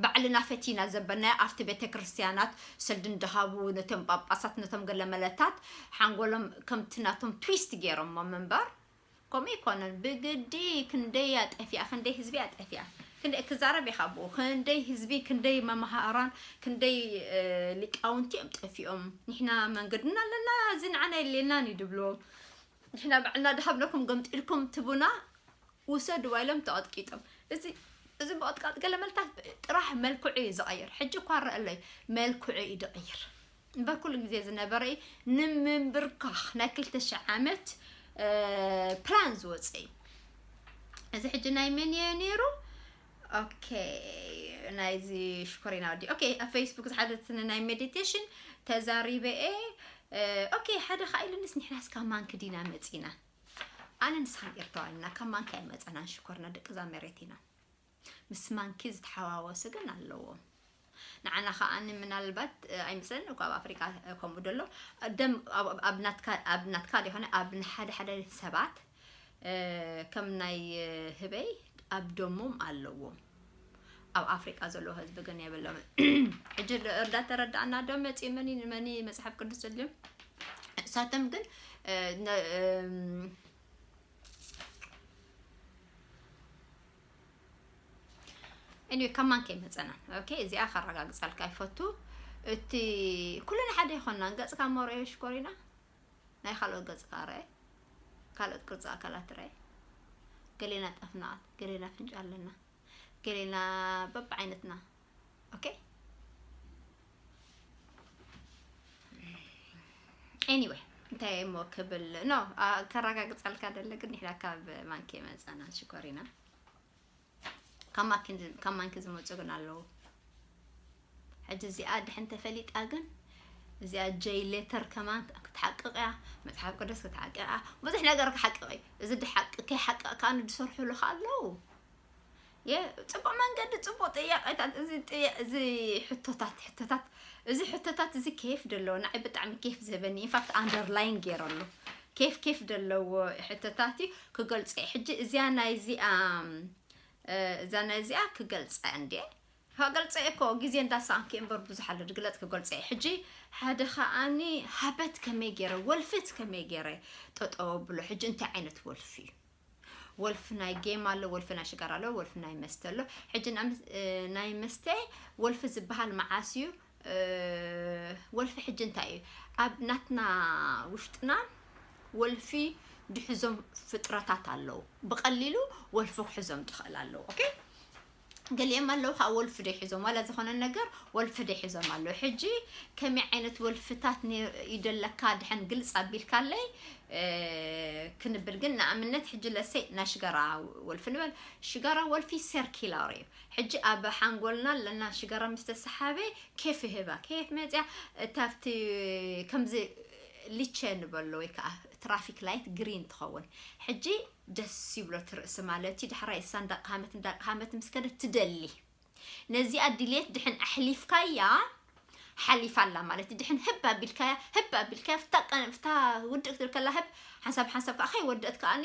ባዕልና ፈቲና ዘበልናዮ ኣብቲ ቤተ ክርስቲያናት ሰልዲ እንዳሃቡ ነቶም ጳጳሳት ነቶም ገለመለታት ሓንጎሎም ከምቲ ናቶም ትዊስት ገይሮሞ ምንበር ከምኡ ይኮነን። ብግዲ ክንደይ ኣጠፊኣ፣ ክንደይ ህዝቢ ኣጠፊኣ፣ ክንደይ ክዛረብ ኢኻ ብኡ፣ ክንደይ ህዝቢ፣ ክንደይ መምሃራን፣ ክንደይ እ፣ ሊቃውንቲ እዮም ጠፊኦም። ንሕና መንገድና ኣለና፣ እዚ ንዓና የድልየናን እዩ ድብልዎም። ንሕና ባዕልና ድሃብነኩም ገምጢልኩም ትቡና ውሰድዋ ኢሎም ተቐጥቂጦም። እዚ እዚ ምቕጥቃጥ ገለመልታት ጥራሕ መልክዑ እዩ ዝቐይር። ሕጂ እኳ ረአለይ መልክዑ እዩ ዝቐይር እምበር ኩሉ ግዜ ዝነበረ እዩ። ንምንብርካኽ ናይ ክልተ ሽሕ ዓመት እ፣ ፕላን ዝወፀ እዩ። እዚ ሕጂ ናይ መን እየ ነይሩ? ኦኬ፣ ናይዚ ሽኮሪና ወዲ። ኦኬ፣ ኣብ ፌስቡክ ዝሓደትኒ ናይ ሜዲቴሽን ተዛሪበ እየ። እ፣ ኦኬ፣ ሓደ ከዓ ኢሉንስ ንሕናስ ካብ ማንኪ ዲና መፂና። ኣነ ንስኻን ኤርትራውያን ኢና፣ ካብ ማንኪ ኣይመፀናን። ሽኮርና ደቂ እዛ መሬት ኢና። ምስ ማንኪ ዝተሓዋወሱ ግን ኣለዎም። ንዓና ከዓኒ ምናልባት እ፣ ኣይመስለኒ እኮ ኣብ ኣፍሪቃ እ፣ ከምኡ ደሎ ደም ኣብ- ኣብ ናትካ ኣብ ናትካ ደይኮነ ኣብ ሓደ ሓደ ሰባት እ፣ ከም ናይ እ፣ ህበይ ኣብ ደሞም ኣለዎም። ኣብ ኣፍሪቃ ዘለዎ ህዝቢ ግን የብሎም። ሕጂ ዶ- እንዳተረዳእና ዶ መፂኡ መኒ መኒ መፅሓፍ ቅዱስ ዘድልዮም እሳቶም ግን እ፣ ነ- እም፣ Anyway፣ ካብ ማንኪ ኣይመፀናን። ኦኬ፣ እዚኣ ከረጋግፀልካ ይፈቱ። እቲ ኩልና ሓደ ይኮንና። ገፅካ መርኦ ሽኮሪና ናይ ካልኦት ገፅካ ረአ፣ ካልኦት ቅርፂ ኣካላት ረአ። ገሌና ጠፍናት፣ ገሌና ፍንጫ ኣለና፣ ገሌና በብዓይነትና። ኦኬ፣ anyway፣ እንታይ እሞ ክብል ኖ ኣ፣ ከረጋግፀልካ ደለ ግን ንሕና ካብ ማንኪ መፀና ሽኮሪና። ካብ ማኪን- ካብ ማንኪ ዝመፁ ግን ኣለዉ። ሕጂ እዚኣ ድሕን ተፈሊጣ ግን እዚኣ ጀይ ሌተር ከማን ክትሓቅቕ እያ፣ መፅሓፍ ቅዱስ ክትሓቅቕ እያ፣ ብዙሕ ነገር ክሓቅቕ እዩ። እዚ ድሓቅ ከይሓቅቕ ከዓ ንድሰርሕሉ ከዓ ኣለዉ። የ ፅቡቅ መንገዲ ፅቡቅ ጥያቄታት እዚ ጥያ- እዚ ሕቶታት ሕቶታት እዚ ሕቶታት እዚ ኬፍ ደለዎ ንዓይ ብጣዕሚ ኬፍ ዝህበኒ ኢንፋክት ኣንደርላይን ገይረሉ ኬፍ ኬፍ ደለዎ ሕቶታት እዩ ክገልፀ እዩ። ሕጂ እዚኣ ናይዚኣ እ፣ እዛ ናይ እዚኣ ክገልፀ እንዴ ከገልፀ እኮ ግዜ እንዳሰኣንኪ እምበር ብዙሕ ኣሎ ድግለፅ ክገልፀ እየ። ሕጂ ሓደ ከዓኒ ሃበት ከመይ ገይረ ወልፍት ከመይ ገይረ ጠጠው ብሎ። ሕጂ እንታይ ዓይነት ወልፊ እዩ? ወልፊ ናይ ጌም ኣሎ፣ ወልፊ ናይ ሽጋራ ኣሎ፣ ወልፊ ናይ መስተ ኣሎ። ሕጂ ንኣብነት እ፣ ናይ መስተ ወልፊ ዝበሃል መዓስ እዩ? እ፣ ወልፊ ሕጂ እንታይ እዩ? ኣብ ናትና ውሽጥና ወልፊ ድሕዞም ፍጥረታት ኣለዉ። ብቐሊሉ ወልፊ ክሕዞም ትኽእል ኣለዉ። ኦኬ፣ ገሊኦም ኣለዉ ከዓ ወልፊ ዶ ሒዞም፣ ዋላ ዝኾነ ነገር ወልፊ ዶ ሒዞም ኣለዉ። ሕጂ ከመይ ዓይነት ወልፍታት ነ-፣ ይደለካ ድሐን ግልጽ ኣቢልካለይ፣ እ፣ ክንብል ግን፣ ንኣብነት ሕጂ ለሰይ ናይ ሽጋራ ወልፊ ንበል፣ ሽጋራ ወልፊ ሰርኪላር እዩ። ሕጂ ኣብ ሓንጎልና ኣለና ሽጋራ ምስ ተሰሓበ ኬፍ ይህባ። ኬፍ መጽያ እታ ኣብቲ ከምዚ ሊቸ ንበሎ ወይ ከዓ ትራፊክ ላይት ግሪን ትኸውን። ሕጂ ደስ ይብሎ እቲ ርእሲ ማለት እዩ። ዳሕራይ እሳ እንዳቃሃመት እንዳቃሃመት ምስ ከደት ትደሊ። ነዚኣ ድሌት ድሕን ኣሕሊፍካያ ሓሊፋ ኣላ ማለት እዩ። ድሕን ህብ ኣቢልካያ፣ ህብ ኣቢልካያ፣ ፍታ ቀ-፣ ፍታ ውድእ ክትብል ከላ ህብ፣ ሓንሳብ ሓንሳብ ከዓ ከይወደት ከዓኒ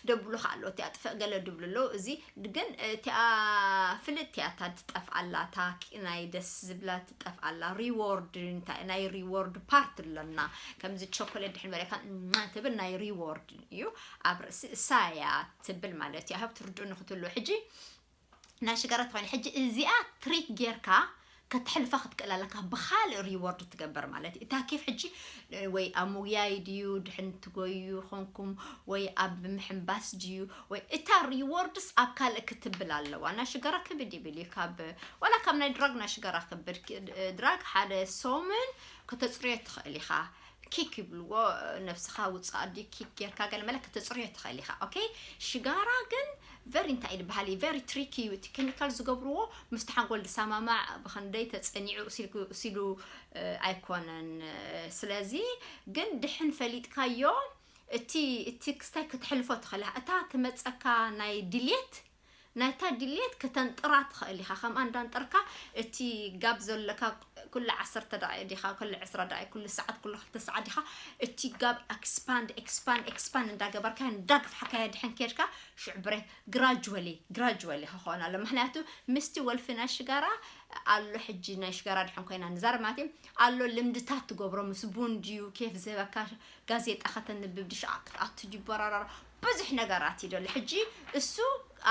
ደብሉ ከኣ ኣለዎ። እቲኣ ጥፍእ ገለ ድብሉ ኣለዉ። እዚ ግን እቲኣ ፍልጥቲ እያ፣ እታ ትጠፍኣላ፣ እታ ኪ-፣ ናይ ደስ ዝብላ ትጠፍኣላ። ሪዎርድ እንታይ፣ ናይ ሪዎርድ ፓርት ኣለና። ከምዚ ቸኮሌት ድሕን በለካ እማ ትብል ናይ ሪዎርድ እዩ። ኣብ ርእሲ እሳ እያ ትብል ማለት እዩ። ኣብ ትርድኡ ንክትሉ ሕጂ ናይ ሽጋራ ተኾይኑ ሕጂ እዚኣ ትሪክ ጌርካ ከተሕልፋ ክትክእል ኣለካ። ብኻልእ ሪዎርድ ትገበር ማለት እዩ። እታ ኬፍ ሕጂ ወይ ኣሞያይ ድዩ ድሕን ትጎዩ ኾንኩም ወይ ኣብ ምሕንባስ ድዩ ወይ እታ ሪዎርድስ ኣብ ካልእ ክትብል ኣለዋ። ናይ ሽጋራ ክብድ ይብል እዩ። ካብ ዋላ ካብ ናይ ድራግ ናይ ሽጋራ ክብድ ክ-፣ ድራግ ሓደ ሰሙን ከተጽርዮ ትኽእል ኢኻ። ኪክ ይብልዎ ነብስኻ ውጻእ ድዩ ኪክ ጌርካ ገለ መለ ከተጽርዮ ትኽእል ኢኻ። ኦኬ ሽጋራ ግን ቨሪ እንታይ እዩ ዝበሃል እዩ ቨሪ ትሪኪ እዩ። እቲ ኬሚካል ዝገብርዎ ምስቲ ሓንጎል ዝሰማማዕ ብኸንደይ ተጸኒዑ እሲልኩ-፣ እሲሉ እ፣ ኣይኮነን። እ፣ ስለዚ ግን ድሕን ፈሊጥካዮ እቲ፣ እቲ ክስታይ ክትሕልፎ ትኽእል ኢኻ። እታ ትመጸካ ናይ ድሌት ናይታ ድሌት ከተንጥራ ትኽእል ኢኻ። ከምኣ እንዳንጠርካ እቲ ጋብ ዘለካ ኩሉ ዓሰርተ ደቂቕ ዲኻ፣ ኩሉ ዕስራ ደቂቕ፣ ኩሉ ሰዓት፣ ኩሉ ክልተ ሰዓት ዲኻ፣ እቲ ጋብ ኤክስፓንድ፣ ኤክስፓንድ፣ ኤክስፓንድ እንዳገበርካ እንዳግፍሓካዮ ድሕን ኬድካ ሽዑ ብሬክ ግራጁዋሊ፣ ግራጁዋሊ ክኸውን ኣሎ። ምኽንያቱ ምስቲ ወልፊ ናይ ሽጋራ ኣሎ፣ ሕጂ ናይ ሽጋራ ድሕን ኮይና ንዛረብ ማለት እዩ፣ ኣሎ ልምድታት ትገብሮ ምስ ቡን ድዩ ኬፍ ዝህበካ ጋዜጣ ከተንብብ ድዩ ሸዓ ክትኣቱ ድዩ በራራራ ብዙሕ ነገራት እዩ ደሎ። ሕጂ እሱ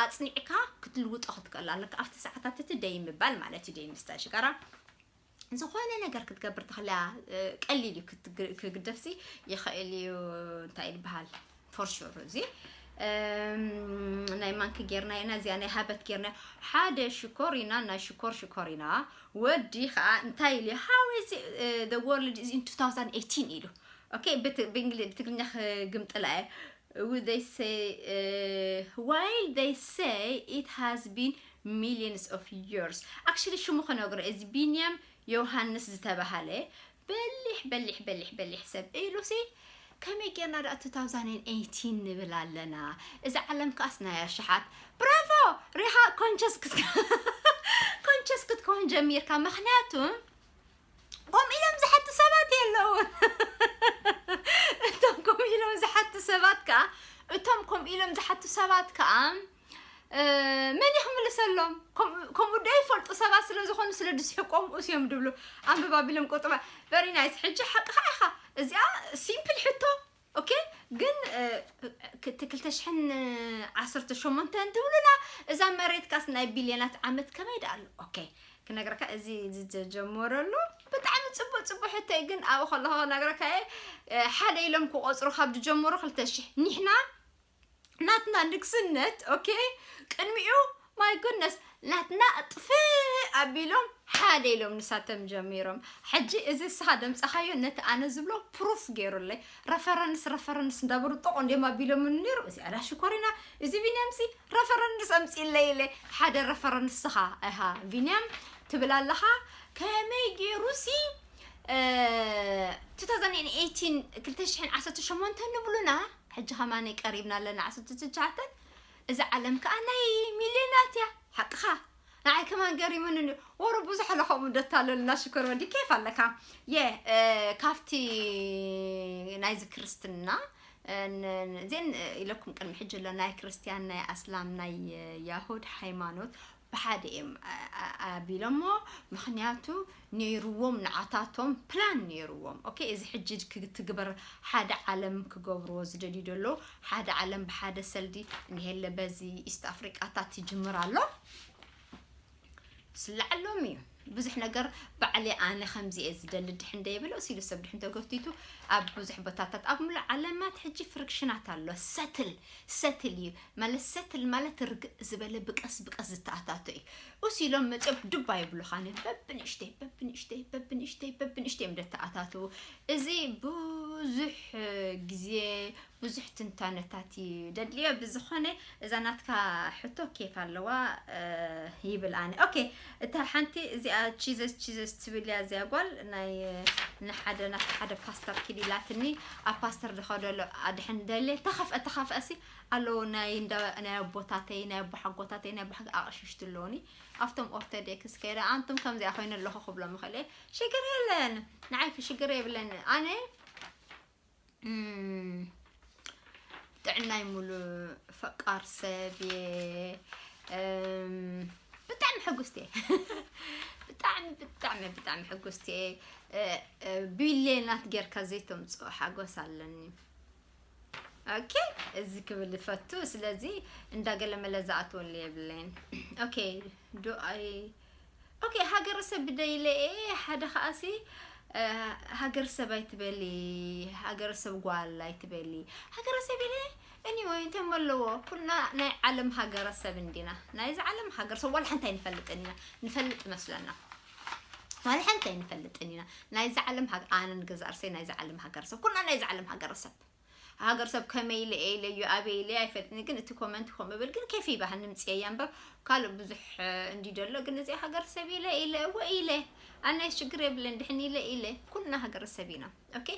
ኣጽኒዕካ ክትልውጦ ክትክእል ኣለካ። ኣብቲ ሰዓታት እቲ ደይ ምባል ማለት እዩ፣ ደይ ምስታይ ሽጋራ። ዝኾነ ነገር ክትገብር ትኽእላ፣ እ፣ ቀሊል እዩ ክትግ-፣ ክግደፍሲ ይኽእል እዩ። እንታይ ይበሃል? ፎር ሹር እዚ፣ እም፣ ናይ ማንኪ ጌርና ኢና፣ እዚኣ ናይ ሃበት ጌርና። ሓደ ሽኮር ኢና፣ ናይ ሽኮር ሽኮር ኢና። ወዲ ከዓ እንታይ ኢሉ? How is it, uh, the world is in two thousand eighteen ኢሉ። ኦኬ፣ ብት-፣ ብእንግሊ-፣ ብትግርኛ ክግምጥላ እየ። Would they say, uh, while they say it has been millions of years. Actually ሽሙ ክነግሮ እዚ ቢንያም ዮሃንስ ዝተባሃለ በሊሕ በሊሕ በሊሕ በሊሕ ሰብ ኢሉሲ ከመይ ጌርና ደኣ two thousand eighteen ንብል ኣለና? እዛ ዓለም ከኣስ ናይ ኣሽሓት። ብራቮ! ሪኻ ኮንቸስ ክት-፣ ኮንቸስ ክትከውን ጀሚርካ። ምኽንያቱ ከምኡ ኢሎም ዝሓቱ ሰባት የለውን። እቶም ከምኡ ኢሎም ዝሓቱ ሰባት ከኣ፣ እቶም ከምኡ ኢሎም ዝሓቱ ሰባት ከኣ፣ እ፣ መን እዩ ክምልሰሎም? ከም-፣ ከምኡ ደይፈልጡ ሰባት ስለ ዝኾኑ ስለ ዝስሕቆም እስ እዮም ድብሉ። ኣንብባ ቢሎም ቁጥባ። ቨሪ ናይስ። ሕጂ ሓቅኻ ኢኻ። እዚኣ ሲምፕል ሕቶ። ኦኬ፣ ግን፣ እ፣ ክልተ ሽሕን ዓሰርተ ሸሞንተን ትብሉና፣ እዛ መሬት ካስ ናይ ቢልዮናት ዓመት ከመይ ደኣ ኣሎ? ኦኬ፣ ክነግረካ፣ እዚ ዝጀመረሉ ብጣዕሚ ጽቡቅ፣ ጽቡቅ ሕቶ እዩ። ግን ኣብኡ ከለኹ ክነግረካ እየ፣ እ፣ ሓደ ኢሎም ክቆጽሩ ካብ ዝጀመሩ ክልተ ሽሕ። ኒሕና ናትና ንግስነት፣ ኦኬ፣ ቅድሚኡ፣ ማይ ጉድነስ፣ ናትና ጥፍእ ኣቢሎም ሓደ ኢሎም ንሳቶም ጀሚሮም። ሕጂ እዚ እስኻ ደምጻኻዮ ነቲ ኣነ ዝብሎ ፕሩፍ ገይሩለይ። ረፈረንስ፣ ረፈረንስ እንዳበሩ ጠቆ እንዲዮም ኣቢሎም ነይሩ። እዚ ኣዳ ሽኮሪና፣ እዚ ቢንያምሲ ረፈረንስ ኣምጺእለይ ኢለ ሓደ ረፈረንስ ስኻ፣ እሃ፣ ቢንያም ትብል ኣለኻ። ከመይ ገይሩሲ፣ እ፣ two thousand eighteen፣ ክልተ ሽሕን ዓሰርተ ሸሞንተን ንብሉና፣ ሕጂ ከማን ቀሪብና ኣለና ዓሰርተ ትሽዓተ። እዛ ዓለም ከኣ ናይ ሚልዮናት እያ። ሓቅኻ። ንዓይ ከማን ገሪሙኒ እዩ። ወረ ብዙሕ ኣለ ከምኡ ደታለልና ሽኮር ወዲ ኬፍ ኣለካ። የ፣ እ፣ ካብቲ ናይዚ ክርስትና፣ እ፣ ን-፣ ን-፣ ዜን ኢለኩም ቅድሚ ሕጂ ኣሎ ናይ ክርስትያን፣ ናይ ኣስላም፣ ናይ፣ እ፣ ያሁድ ሃይማኖት ብሓደ እዮም ኣ-፣ ኣ-፣ ኣቢሎሞ። ምኽንያቱ ነይርዎም፣ ንዓታቶም ፕላን ነይርዎም። ኦኬ፣ እዚ ሕጂ ክግትግበር ሓደ ዓለም ክገብርዎ ዝደልዩ ደሎ፣ ሓደ ዓለም ብሓደ ሰልዲ እንሄለ በዚ ኢስት ኣፍሪቃታት ይጅምር ኣሎ። ስላዓሎም እዩ። ብዙሕ ነገር ባዕለይ ኣነ ከምዚ እየ ዝደሊ ድሕን ደይብል እሱ ኢሉ ሰብ ድሕን ተጎቲቱ ኣብ ብዙሕ ቦታታት ኣብ ሙሉእ ዓለማት ሕጂ ፍሪክሽናት ኣሎ። ሰትል ሰትል እዩ ማለት ሰትል ማለት ርግእ ዝበለ ብቀስ ብቀስ ዝተኣታቶ እዩ። እሱ ኢሎም መፅኦም ዱባ ይብሉኻ ነ በብንእሽተይ በብንእሽተይ በብንእሽተይ በብንእሽተይ እዮም ደተኣታትዉ። እዚ ብዙሕ ግዜ ብዙሕ ትንታነታት እዩ ደድልዮ። ብዝኾነ እዛ ናትካ ሕቶ ኬፍ ኣለዋ ይብል ኣነ። ኦኬ፣ እታ ሓንቲ እዚኣ ቺዘስ ቺዘስ ትብል እያ እዚኣ ጓል ናይ ንሓደ ናት ሓደ ፓስተር ኪድ ኢላትኒ ኣብ ፓስተር ድኸደሎ ኣድሕን ደለ ተኸፍአ ተኸፍአ ሲ ኣለዎ ናይ እንዳ ናይ ኣቦታተይ ናይ ኣቦሓጎታተይ ናይ ኣቦሓ ኣቕሽሽቲ ኣለውኒ ኣብቶም ኦርቶዶክስ ከይደ ኣንቱም ከምዚኣ ኮይኑ ኣለኹ ክብሎም ይኽእል እየ። ሽግር የለን ንዓይ ሽግር የብለን ኣነ ጥዕናይ ሙሉ ፈቃር ሰብ እየ። ብጣዕሚ ሕጉስቲ እየ። ብጣዕሚ ብጣዕሚ ብጣዕሚ ሕጉስቲ እየ። ቢሌናት ጌርካ ዘይተምፅኦ ሓጎስ ኣለኒ። ኦኬ፣ እዚ ክብል ይፈቱ። ስለዚ እንዳገለመለ ዝኣትወሉ የብለይን። ኦኬ፣ ዱኣይ ኦኬ፣ ሃገረሰብ ብደይለ እየ ሓደ ከኣሲ ሃገረሰብ ኣይትበሊ፣ ሃገረሰብ ጓል ኣይትበሊ። ሃገረሰብ ኢለ anyway እንተመለዎ ኩልና ናይ ዓለም ሃገረሰብ እንዲና። ናይዚ ዓለም ሃገረሰብ ዋላ ሓንቲ ኣይንፈልጥን ኢና። ንፈልጥ መስለና ዋላ ሓንቲ ኣይንፈልጥን ኢና። ናይዚ ዓለም ሃገ ኣነ ንገዛእ ርእሰይ ናይዚ ዓለም ሃገረሰብ ኩልና ናይዚ ዓለም ሃገረሰብ ሃገር ሰብ ከመይ ኢለ እየ ኢለዩ ኣበይ ኢለ ኣይፈልጥን ግን እቲ ኮመንት ከምኡ ብል ግን ኬፍ ይባህኒ ምፅየ እያ እምበር ካልእ ብዙሕ እንዲ ደሎ ግን እዚ ሃገር ሰብ ኢለ ኢለ እወ ኢለ ኣነ ሽግር የብለን ድሕን ኢለ ኢለ ኩልና ሃገር ሰብ ኢና ኦኬ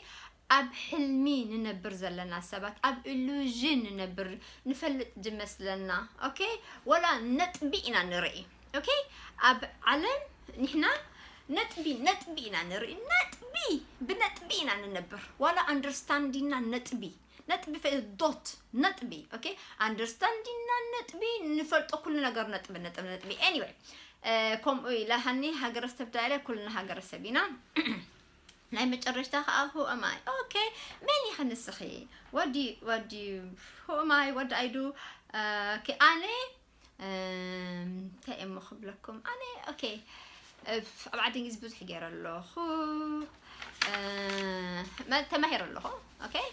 ኣብ ሕልሚ ንነብር ዘለና ሰባት ኣብ ኢሉዥን ንነብር ንፈልጥ ዝመስለና ኦኬ ወላ ነጥቢ ኢና ንርኢ ኦኬ ኣብ ዓለም ንሕና ነጥቢ ነጥቢ ኢና ንርኢ ነጥቢ ብነጥቢ ኢና ንነብር ዋላ ኣንደርስታንዲና ነጥቢ ነጥቢ ፈ ዶት ነጥቢ ኦኬ ኣንደርስታንዲና ነጥቢ ንፈልጦ ኩሉ ነገር ነጥቢ ነጥቢ ነጥቢ anyway ከምኡ ኢላ ሃኒ ሃገረሰብ ዳይለ ኩልና ሃገረሰብ ኢና ናይ መጨረሽታ ከዓ who am I okay መን ኢኺ ንስኺ what do you what do you who am I what do I do okay ኣነ እንታይ እሞ ክብለኩም ኣነ okay ኣብ ዓዲ እንግሊዝ ብዙሕ ገይረ ኣለኹ ተማሂረ ኣለኹ okay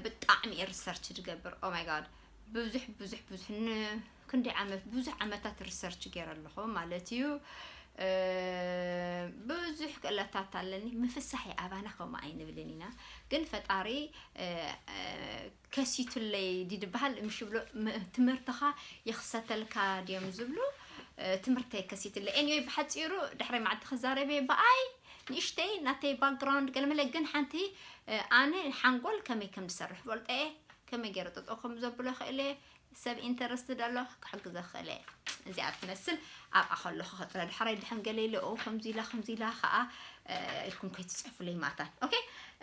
ብጣዕሚ እየ research ዝገብር oh my god ብዙሕ ብዙሕ ብዙሕ ክንደይ ዓመት ብዙሕ ዓመታት research ገይረ ኣለኹ ማለት እዩ ብዙሕ ክእለታት ኣለኒ ምፍሳሕ ኣባና ከምኡ ኣይንብልን ኢና ግን ፈጣሪ ከሲቱለይ ድበሃል ምሽ ብሎ ትምህርትኻ ይኽሰተልካ ድዮም ዝብሉ ትምህርተይ ከሲትለይ anyway ብሓፂሩ ድሕሪ መዓልቲ ክዛረበ ብኣይ ንእሽተይ ናተይ background ገለመለ ግን ሓንቲ ኣነ ሓንጎል ከመይ ከም ዝሰርሕ ፈልጠ እየ ከመይ ገይረ ጠጠው ከም ዘብሎ ክእለ ሰብ interested ኣሎ ክሕግዘ ክእለ እዚኣ ትመስል ኣብኣ ከለኹ ክጥረ ድሕራይ ድሕን ገለ ኢለ ከምዚ ኢላ ከምዚ ኢላ ከዓ ኢልኩም ከይትፅሕፉለይ ማታን okay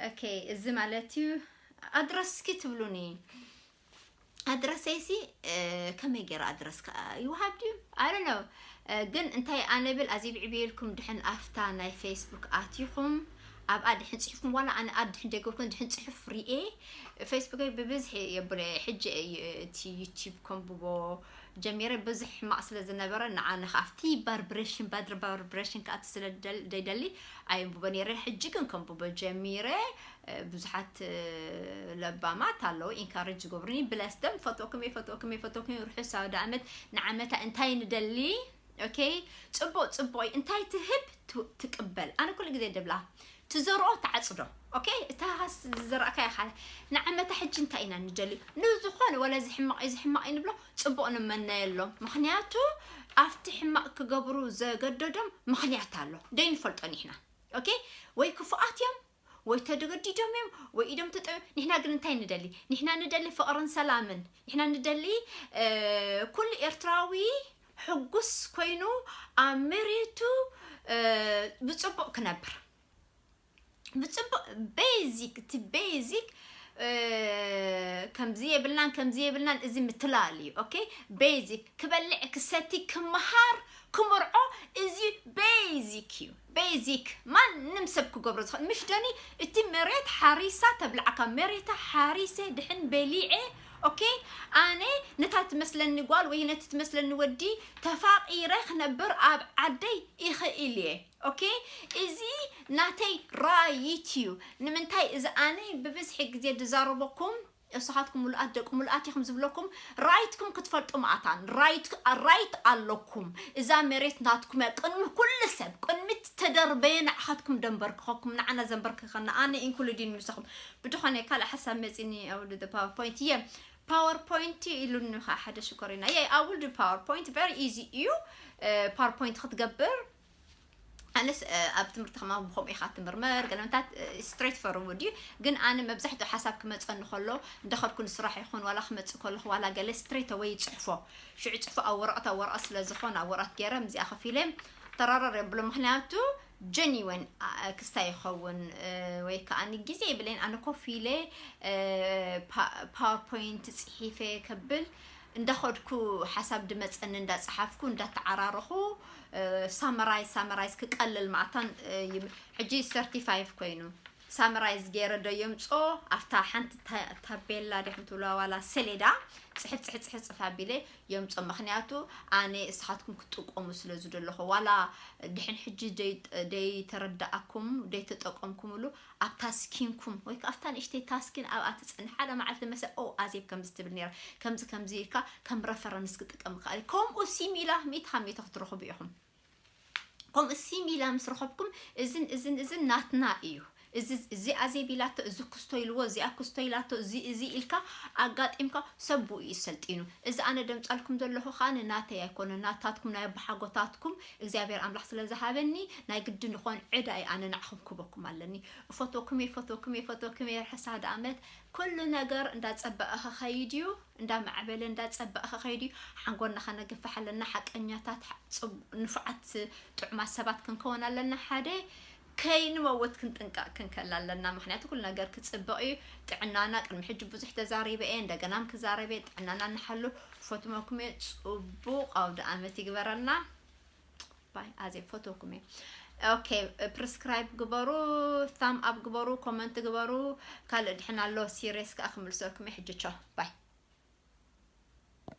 okay እዚ ማለት እዩ ኣድረስኪ ትብሉኒ ኣድረሰይሲ ከመይ ገይረ ኣድረስ ከዓ ይወሃብ ድዩ ኣለ ነው ግን እንታይ ኣነ ብል ኣዚ ብዕብየልኩም ድሕን ኣፍታ ናይ ፌስቡክ ኣቲኹም ኣብኣ ድሕን ፅሑፍኩም ዋላ ኣነ ኣብ ድሕን ደገብኩም ድሕን ፅሑፍ ርኤ ፌስቡክ ብብዝሒ የብለ ሕጂ እቲ ዩቲብ ከንብቦ ጀሚረ ብዙሕ ሕማቕ ስለ ዝነበረ ንዓነ ካብቲ ባርብሬሽን ባድሪ ባርብሬሽን ክኣቲ ስለ ደይደሊ ኣየንብቦ ነይረ ሕጂ ግን ከንብቦ ጀሚረ ብዙሓት ለባማት ኣለዉ ኢንካሬጅ ዝገብሩኒ ብለስ ደም ፈቶኩም የፈቶኩም የፈቶኩም ርሑስ ኣውደ ዓመት ንዓመታ እንታይ ንደሊ okay ፅቡቅ ፅቡቅ እንታይ ትህብ ትቅበል ኣነ ኩሉ ግዜ ደብላ ትዘርኦ ተዓፅዶ okay እታ ዝዘራእካ ኢኻ ንዓመታ ሕጂ እንታይ ኢና ንደሊ ንዝኾነ ወላ እዚ ሕማቅ እዚ ሕማቅ ንብሎ ፅቡቅ ንመነየሎም ምክንያቱ ኣብቲ ሕማቅ ክገብሩ ዘገደዶም ምክንያት ኣሎ ደይንፈልጦ ንሕና okay ወይ ክፉኣት እዮም ወይ ተደገዲዶም እዮም ወይ ኢዶም ተጠ ንሕና ግን እንታይ ንደሊ ንሕና ንደሊ ፍቅርን ሰላምን ንሕና ንደሊ ኩሉ ኤርትራዊ ሕጉስ ኮይኑ ኣብ መሬቱ ብፅቡቅ ክነብር ብፅቡቅ basic እቲ basic ከምዚ የብልናን ከምዚ የብልናን እዚ ምትላል እዩ okay basic ክበልዕ ክሰቲ ክምሃር ክምርዖ እዚ basic እዩ basic ማንም ሰብ ክገብሮ ዝኽእል ምሽ ደኒ እቲ መሬት ሓሪሳ ተብልዓካ መሬታ ሓሪሰ ድሕን በሊዐ okay? ኣነ ነታ ትመስለኒ ጓል ወይ ነቲ ትመስለኒ ወዲ ተፋቒረ ክነብር ኣብ ዓደይ ይኽእል እየ። Okay? እዚ ናተይ right እዩ። ንምንታይ እዚ ኣነ ብብዝሒ ግዜ ዝዛረበኩም፣ እሳኻትኩም ሙሉኣት ደቂ ሙሉኣት ኢኹም ዝብለኩም፣ right-ኩም ክትፈልጡ መኣታን፣ right፣ right ኣለኩም። እዛ መሬት ናትኩም እያ። ቅድሚ ኩሉ ሰብ፣ ቅድሚ ተደርበየ ንዓኻትኩም ደንበርክኸኩም፣ ንዓና ዘንበርክኸና፣ ኣነ including ምሳኹም። ብድኾነ ካልእ ሓሳብ መጺኒ፣ I will do the PowerPoint እየ። PowerPoint ኢሉኒ ኸዓ ሓደ ሽኮሪና። Yeah, I will do PowerPoint, very easy እዩ። እ፣ PowerPoint ክትገብር ኣነስ፣ እ፣ ኣብ ትምህርቲ ከማን ብኸምኡ ኢኻ ትምርመር፣ ገለመታት፣ እ፣ straight forward እዩ። ግን ኣነ መብዛሕትኡ ሓሳብ ክመጸኒ ከሎ፣ እንዳኸድኩ ንስራሕ ይኹን ዋላ ክመጽእ ከለኹ ዋላ ገለ straight away ይጽሕፎ። ሽዑ ይጽሕፎ ኣብ ወረቐት፣ ኣብ ወረቐት ስለ ዝኾነ ኣብ ወረቐት ገይረ ምስዚኣ ከፊለ ተራራር የብሎ። ምኽንያቱ genuine፣ ኣ፣ ክስታይ ይኸውን፣ እ፣ ወይ ከኣ ግዜ የብለይን። ኣነ ኮፍ ኢለ፣ እ፣ ፓ-፣ PowerPoint ጽሒፈ ከብል እንዳኸድኩ ሓሳብ ድመጸኒ እንዳጸሓፍኩ እንዳተዓራረኹ፣ እ፣ summarize፣ summarize ክቀልል መኣታን፣ እ፣ ይም-፣ ሕጂ thirty five ኮይኑ summarize ገይረ ዶ የምጾ ኣብታ ሓንቲ ታ-፣ ታቤላ ዲኹም ትብልዋ ዋላ ሰሌዳ ጽሕፍ፣ ጽሕፍ፣ ጽሕፍ፣ ጽፍ ኣቢለ የምጾ። ምኽንያቱ ኣነ እሳኻትኩም ክትጥቀሙ ስለ ዝደለኹ፣ ዋላ ድሕን ሕጂ ደይ-፣ ደይተረዳኣኩም፣ ደይተጠቀምኩምሉ፣ ኣብ ታስኪንኩም ወይ ከኣ ኣብታ ንእሽተይ ታስኪን ኣብኣ ትጸንሕ። ሓደ መዓልቲ መሰ፣ ኦ፣ ኣዜብ ከምዚ ትብል ነይራ፣ ከምዚ ከምዚ ኢልካ ከም reference ክጥቀም ይኽእል። ከምኡ ሲሚላ ሚእቲ ካብ ሚእቲ ክትረኽቡ ኢኹም። ከምኡ ሲሚላ ምስ ረኸብኩም፣ እዝን እዝን እዝን ናትና እዩ። እዚ፣ እዚ ኣዜብ ኢላቶ፣ እዚ ክስቶ ኢልዎ፣ እዚኣ ክስቶ ኢላቶ፣ እዚ፣ እዚ ኢልካ ኣጋጢምካ ሰብ ብኡ እዩ ሰልጢኑ። እዚ ኣነ ደምጻልኩም ዘለኹ ከኣ ናተይ ኣይኮነን፣ ናታትኩም ናይ ኣቦሓጎታትኩም እግዚኣብሔር ኣምላኽ ስለ ዝሃበኒ ናይ ግድን ዝኾን ዕዳ እዩ ኣነ ንዓኹም ክበኩም ኣለኒ። እፈትወኩም እየ፣ እፈትወኩም እየ፣ እፈትወኩም እየ። ርሕሳ ዳኣመት ኩሉ ነገር እንዳጸበቐ ኸኸይድ እዩ፣ እንዳማዕበለ እንዳጸበቐ ኸኸይድ እዩ። ሓንጎልና ኸነግፍሕ ኣለና። ሓቀኛታት፣ ሓ-፣ ጽቡ-፣ ንፉዓት ጥዑማት ሰባት ክንከውን ኣለና። ሓደ ከይንመውት ክንጥንቀቕ ክንከል ኣለና። ምኽንያቱ ኩሉ ነገር ክጽብቕ እዩ። ጥዕናና ቅድሚ ሕጂ ብዙሕ ተዛሪበ እየ፣ እንደገና ክዛረብ እየ። ጥዕናና ንሓሉ። ፈትመኩም እየ። ጽቡቕ ኣውደ ኣመት ይግበረልና። ባይ። ኣዜ ፈትወኩም እየ። ኦኬ፣ ፕሪስክራይብ ግበሩ፣ ታም ኣፕ ግበሩ፣ ኮመንት ግበሩ። ካልእ ድሕን ኣሎ ሲሪየስ ከኣ ክምልሰልኩም እየ። ሕጂ ቻው ባይ።